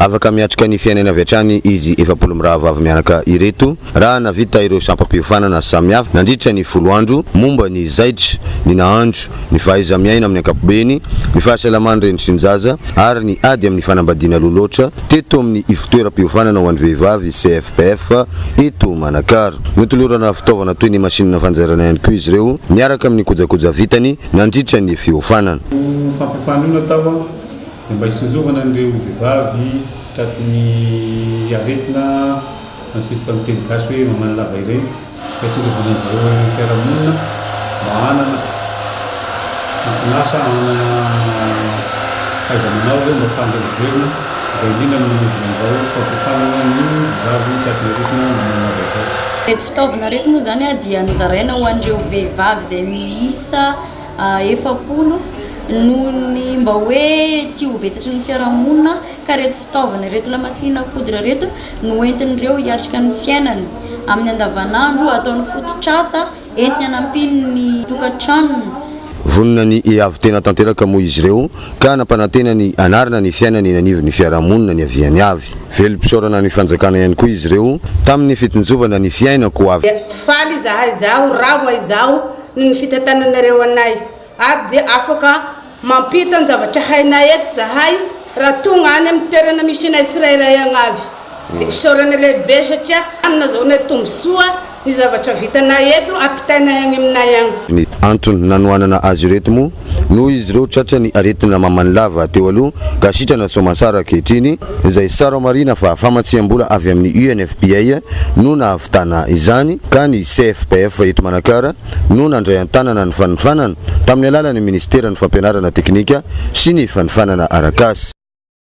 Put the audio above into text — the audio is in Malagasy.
Afaka miatrika ny fiainany avy hatrany izy 40 mirahavavy mianaka ireto raha nahavita ireo sampam-piofanana samihafa nandritra ny 10 andro momba ny zaitra, ny nahandro, ny fahaiza-miaina amin'ny ankapobeny, ny fahasalaman'ny reny sy ny zaza ary ny ady amin'ny fanambadiana aloha loatra teto amin'ny ivotoeram-piofanana ho an'ny vehivavy, CFPF, eto Manakara. Notolorana fitaovana toy ny masinina fanjairana ihany koa izy ireo miaraka amin'ny kojakoja vitany nandritra ny fiofanana. Io fampiofanana io natao dia mba hisonjovana an'ireo vehivavy tratry ny aretina antsointsika amin'ny teny gasy hoe mamany lava ireny, mba hisonjovana an'izareo eo amin'ny fiarahamonina mba hanana anton'asa, hanana fahaiza-manao ireo mba ahafahan'ireo mivelona, izay indrindra no nanaovana an'izao fampiofanana ny vehivavy tratry ny aretina mamany lava izao. Ireto fitaovana ireto moa izany dia nozaraina ho an'ireo vehivavy izay miisa 40 noho ny mba hoe tsy ho vetsatry ny fiarahamonina ka ireto fitaovana ireto lamasinina coudre ireto no entin'ireo hiatrika ny fiainany amin'ny andavanandro ataony fototr'asa entiny hanampiany ny tokantranony. Vonona ny hiavo-tena tanteraka moa izy ireo ka nampanantena ny hanarina ny fiainany eny anivon'ny fiarahamonina niaviany avy. Velom-pisaorana ny fanjakana ihany koa izy ireo tamin'ny fitinjovana ny fiainako ho avy. Faly izahay izaho, ravo izaho noho ny fitantananareo anay ary dia afaka mampita ny zavatra hainay eto zahay raha tonga any amin'ny toerana misy anay tsirairay agny avy. Dia isaorana lehibe satria nazahoanay tombontsoa ny zavatra vitanay eto ampitainay agny aminay agny. Ny antony nanohanana azy ireto moa noho izy ireo tratran'ny aretina mamany lava teo aloha ka sitrana soamatsara ankehitriny, izay saro-marihina fa famatsiam-bola avy amin'ny UNFPA no nahavitana izany ka ny CFPF eto Manakara no nandray an-tanana ny fanofanana tamin'ny alalan'ny Minisiteran'ny Fampianarana Teknika sy ny Fanofanana Arak'asa.